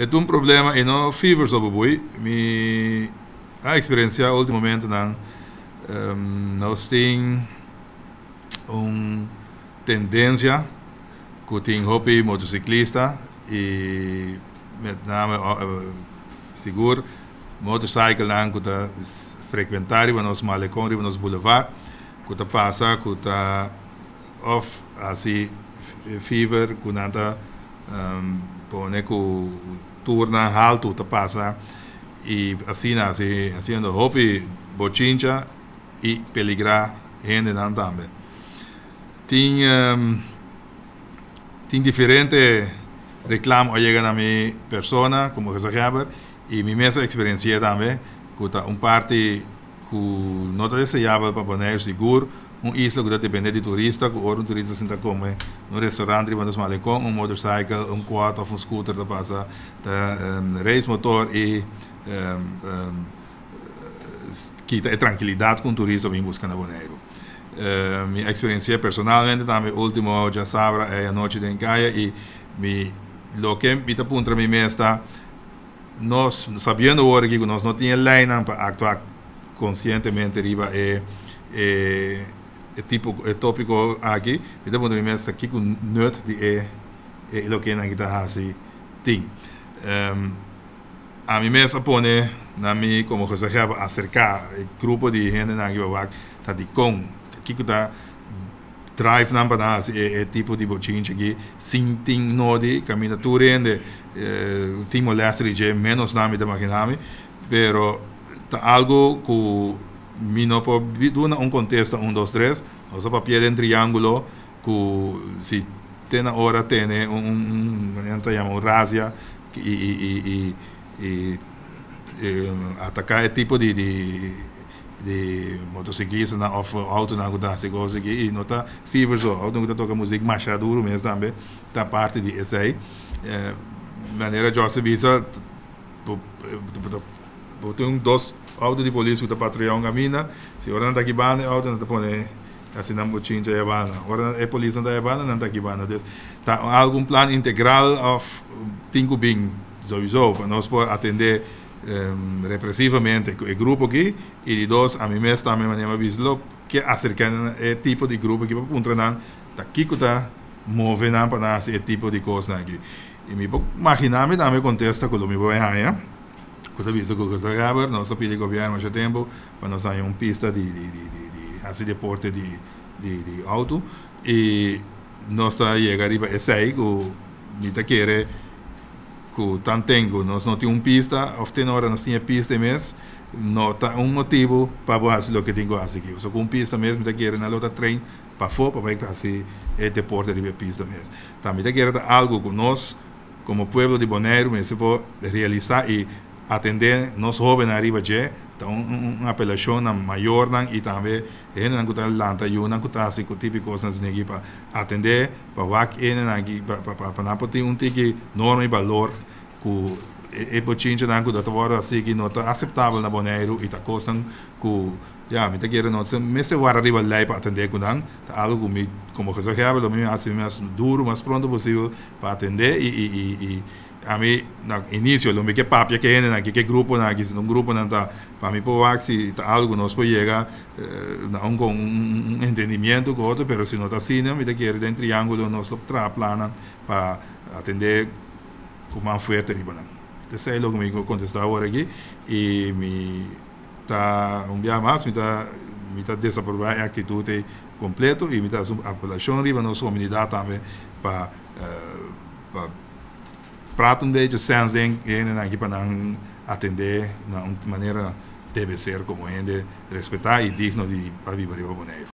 E ta un problema i no fever so bui. Mi a eksperensiá últimamente nan nos tin un tendensia ku tin hopi motosiklista i met name sigur motorcycle nan ku ta frekuentá riba nos malekon, riba nos boulevard, ku ta pasa ku ta òf hasi fever ku nan ta pone ku turnan haltu ta pasa i asina hasi hasiendo hopi bochincha i peligrá hendenan tambe. Tin diferente reklamo a yega na mi persona komo gezaghebber i mi mes a eksperensi'é tambe ku ta un parti ku no ta deseabel pa Boneiru, sigur un isla ku ta dependé di turista, ku ora un turista sinta kome na un restaurant riba nos malekon, un motorcycle, un quad òf un scooter ta pasa ta reis motor i kita e trankilidat ku un turista bin buska na Boneiru. Mi a eksperensi'é personalmente tambe último djasabra ei anochi den kaya i mi loke mi ta puntra mi mes ta, nos sabiendo awor aki ku nos no tin e leinan pa aktua konsientemente riba e e e tipo e tópiko aki, mi ta puntra mi mes ta kiko nut di e e loke nan ta hasi tin. Ami mes a pone na mi komo gezaghebber aserká e grupo di hendenan aki pa wak ta dikon, kiko ta drive nan pa nan hasi e tipo di bochinchi aki sin tin nodi kaminda tur hende tin molèster di dje, ménos nan mi ta imaginá mi, pero ta algu ku mi no por duna un kontesta un dos tres, nos a papia den triángulo ku si te na ora tene un manera nan ta yama un razia i ataká e tipo di di motociclistanan of autonan cu ta haci cos aki y no ta fever so, autonan cu ta toca muziek masha duro mes tambe ta parti di esey. Manera Jos a bisa bo tin un dos auto di polis cu ta patruya un caminda, si ora nan ta aki banda e auto nan ta pone haci nan bochincha aya banda, ora e polisnan ta aya banda nan ta aki banda. Des ta algo un plan integral of tin cu bin sowiso pa nos por atende represivamente ku e grupo aki i di dos ami mes tambe manera mi a bisa lo ke aserká na e tipo di grupo aki pa puntra nan ta kiko ta move nan pa nan hasi e tipo di kosnan aki i mi por magina mi tambe kontesta ku lo mi por haña ku ta bisa ku gezaghebber nos ta pidi gobièrnu masha tempu pa nos haña un pista di di di di hasi deporte di di di outo i nos ta yega riba esei ku mi ta kere Ku tanten ku nos no tin un pista òf te na ora nos tin e pista e mes no ta un motibu pa bo hasi loke tin ku hasi aki. Pasobra ku un pista mes mi ta kere nan lo ta train pafó pa bai hasi e deporte riba e pista mes. Ta mi ta kere ta algu ku nos komo pueblo di Boneiru mester por realisá i atendé nos hóbennan riba dje. Ta un apelashon na mayornan i tambe e hendenan ku ta lanta yunan ku ta hasi ku tipo di kosnan asina aki pa atendé. Pa wak hendenan aki pa nan por tin un tiki norma i balor ku e bochinchanan ku ta wòrdu hasi aki no ta aseptabel na Boneiru i ta kosnan ku ya mi ta kere no mester wara riba lei pa atendé ku nan. Ta algu ku mi komo gezaghebber lo mi hasi mi mas duru mas pronto posibel pa atendé i Ami na inicio lo mi ke papia ke hendenan aki, ke gruponan aki, si un gruponan ta pa mi por wak si ta algo ku nos por yega na un un entendimiento ku otro, pero si no ta asina mi ta kere den triangulo nos lo traha plannan pa atende ku man fuerte riba nan. Esei loke mi por kontesta awor aki i mi ta un bia mas mi ta mi ta desaproba e aktitut ei kompleto i mi ta hasi un apelashon riba nos komunidat tambe pa pa Praat un beetje sens den e hendenan aki pa nan atendé na un manera debe ser komo hende respetá i digno di pa biba riba Boneiru.